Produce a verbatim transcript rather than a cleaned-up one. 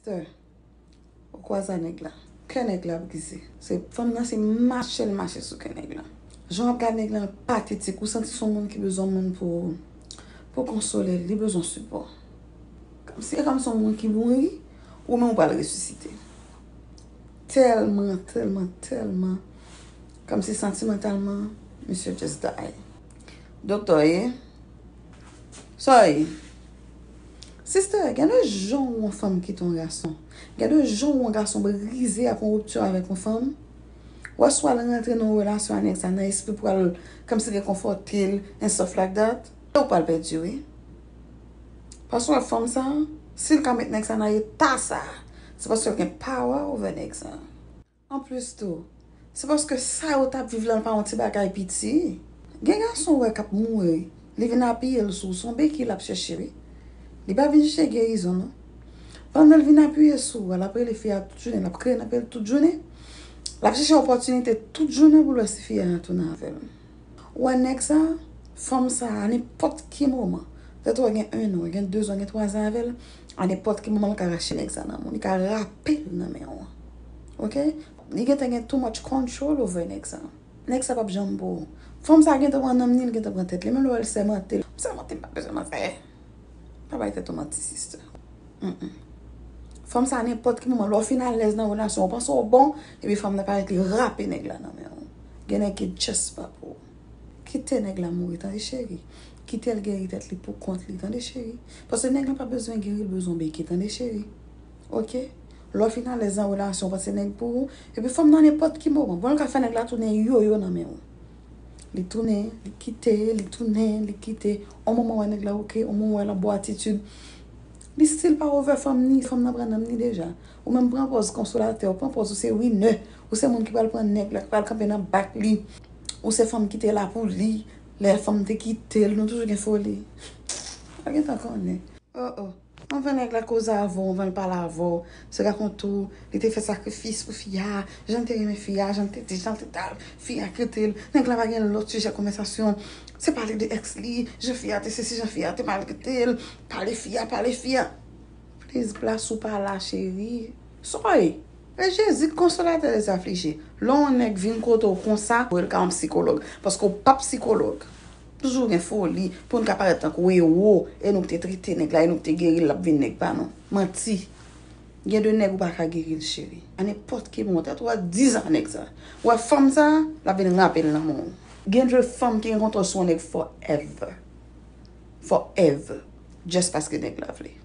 Sè, ou kwaze a nèg la. Kè nèg la brize. Se fanm nan se mache l mache sou kè nèg la. Jan w ap gade nèg la patetik, ou santi se yon moun ki bezwen moun pou, pou konsole l, li bezwen sipò. Kòmsi, e kòmsi yon moun ki mouri, ou menm ou pral resisite. Tèlman, tèlman, tèlman. Kòmsi santimantalman, misye just die. Doktè ye. Sa ye. Sister, gen de jan ou yon fanm kite yon gason. Gen de jan ou yon gason brize apre yon ripti avèk yon fanm. Ou aswè al rantre nan yon relasyon a nèg sa nan espri pou al kòmsi rekonfòte l and stuff like that. Ou pral pèdi wi. Paske fanm sa, si l ka met nèg sa nan eta sa, se paske l gen power over nèg sa. Anplis tou, se paske sa yo t ap viv la pa yon ti bagay piti. Gen gason ou wè k ap mouri, li vin apiye l sou, se yon beki l ap chèche wi. Li pa vin chèche gerizon non. Pandan l vin apiye sou, l ap rele fi a tout jounen, l ap kriye nan pye l tout jounen. L ap chèche opòtinite tout jounen pou l wè si fi a tounen avè l. Ou wè nèg sa, fanm sa, a nenpòt ki moman, petèt ou gen en an, gen de zan, gen twa zan avè l, a nenpòt ki moman l ka rache nèg sa nan men w, li ka rape l nan men w. Oke? Li gentan gen too much control over nèg sa. Nèg sa p ap janm pou ou. Fanm sa gentan pran nanm ni, li gentan pran tèt li. Menm lè w wè l sèmante, l sèmante, m pa bezwen manzè. Pa bay tèt ou manti, sister. Mm-mm. Fanm sa, nenpòt ki moman, lè w fin alèz nan relasyon, ou panse w bon, epi fanm nan parèt li rape nèg la nan men w. Gen nèg ki just pa pou ou. Kite nèg la mouri, tande cheri. Kite l geri tèt li pou kont li, tande cheri. Paske nèg la pa bezwen geri, l bezwen beke, tande cheri. Oke? Lè w fin alèz nan relasyon, paske nèg pou ou. Epi fanm nan nenpòt ki moman, bon, l ka fè nèg la tounen yoyo nan men w. Li tounen, li kite, li tounen, li kite. On moman wè nèg la oke, on moman wè l ap bo atitid. Li still pa over fanm ni, fanm nan pran nanm ni deja. Ou menm pran pòz konsolatè, ou pran pòz ou se winner. Ou se moun ki pral pran nèg la, ki pral kanpe nan bak li. Ou se fanm ki te la pou li. Lè fanm te kite l, nou toujou gen foli. Pa gentan konnen. Oh, oh. Anvan nèg la koze avè w, anvan l pale avè w, se rakonte w, li te fè sakrifis pou fi a, jan l te renmen fi a, jan l te di, jan l te tal, fi a kite l. Nèg la pa gen lòt sijè konvèsasyon. Se pale de èks li, jan fi a te sesi, jan fi a te maltrete l, pale fi a, pale fi a. Please, plas ou pa la, cheri. Sa w ye? E Jezi k konsolatè lèzaflije. Lè yon nèg vin kote w konsa, ou el ka yon sikològ. Paske w p ap sikològ. Toujou gen foli pou n ka parèt tankou ewo. E nou k te trete nèg la, e nou k te geri l, l ap vin nèg pa nou. Manti. Gen de nèg ou pa ka geri l, cheri. A nenpòt ki moman, tèt ou a diz an nèg sa. Ou wè fanm sa, l ap vin rape l nan men w. Gen de fanm ki gen kontwòl sou yon nèg forever. Forever. Just paske nèg la vle.